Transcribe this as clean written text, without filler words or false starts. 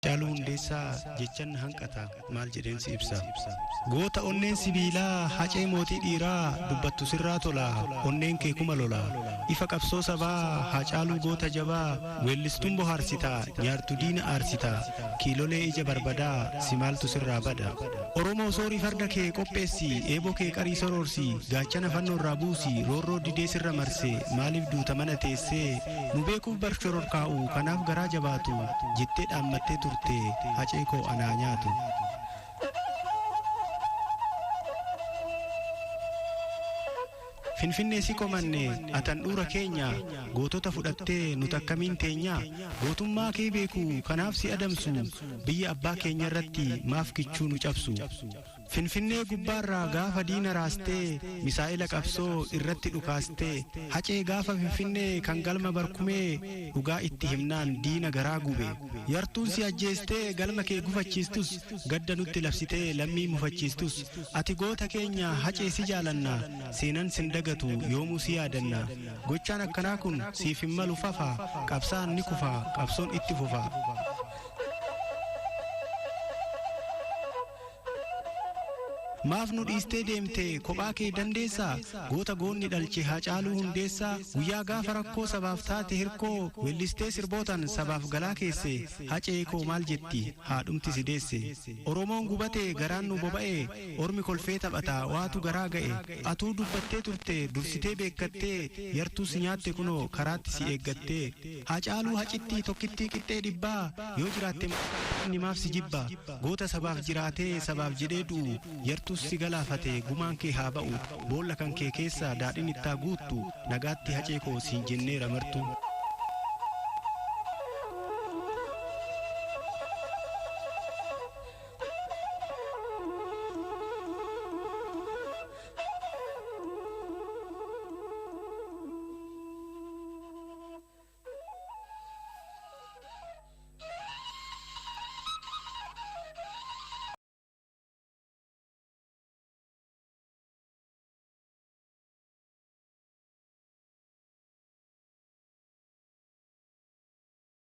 Haacaaluu Hundeessaa jechan hanqata maal jedheen si ibsa. Goota onneen sibiilaa hacee mootii dhiiraa dubbattu sirraa tola onneen kee kuma lola. Ifa qabsoo sabaa Haacaaluu goota jabaa weellistuun bohaarsitaa nyaartu diina aarsitaa kiilolee ija barbadaa si maaltu sirraa bada. Oromoo soorii farda kee qopheessi eeboo kee qarii soroorsi gaachana fannoo irraa buusi roorroo didee sirra marse maaliif duuta mana teessee nu beekuuf bar shororkaa'u kanaaf garaa jabaatu jettee dhaammattee turte hacee koo anaa nyaatu. Finfinnee si komanne atan dhuura keenya gootota fudhattee nuti akkamiin teenya gootummaa kee beeku kanaaf si adamsu biyya abbaa keenya irratti maaf kichuu nu cabsu. Finfinnee gubbaarraa gaafa diina raastee misaa'ila qabsoo irratti dhukaastee hacee gaafa Finfinnee kan galma barkumee dhugaa itti himnaan diina garaa gube yartuun si ajjeestee galma kee gufachiistus gadda nutti labsitee lammii mufachiistus ati goota keenya hacee si jaalanna seenan sin dagatu yoomuu si yaadanna gochaan akkanaa kun siif hin malu fafa qabsaan ni kufa qabsoon itti fufa. Maaf nu dhiistee deemte kophaa kee dandeessaa goota goonni dhalche Haacaaluu Hundeessaa guyyaa gaafa rakkoo sabaaf taate hirkoo weellistee sirbootan sabaaf galaa keesse hacee koo maal jetti haadhumti si deesse Oromoon gubate garaan nu boba'e ormi kolfee taphata waatu garaa ga'e atuu dubbattee turte dursitee beekkattee yartuu si nyaatte kunoo karaatti si eeggattee Haacaaluu hacittii tokkittii qixxee dhibbaa yoo jiraatte inni maaf si jibba goota sabaaf jiraatee sabaaf jedhee du'u yartuus si galaafate gumaan kee haa ba'u boolla kan kee keessaa daadhiin ittaa guuttu nagaatti hacee koo siin jenneera martu.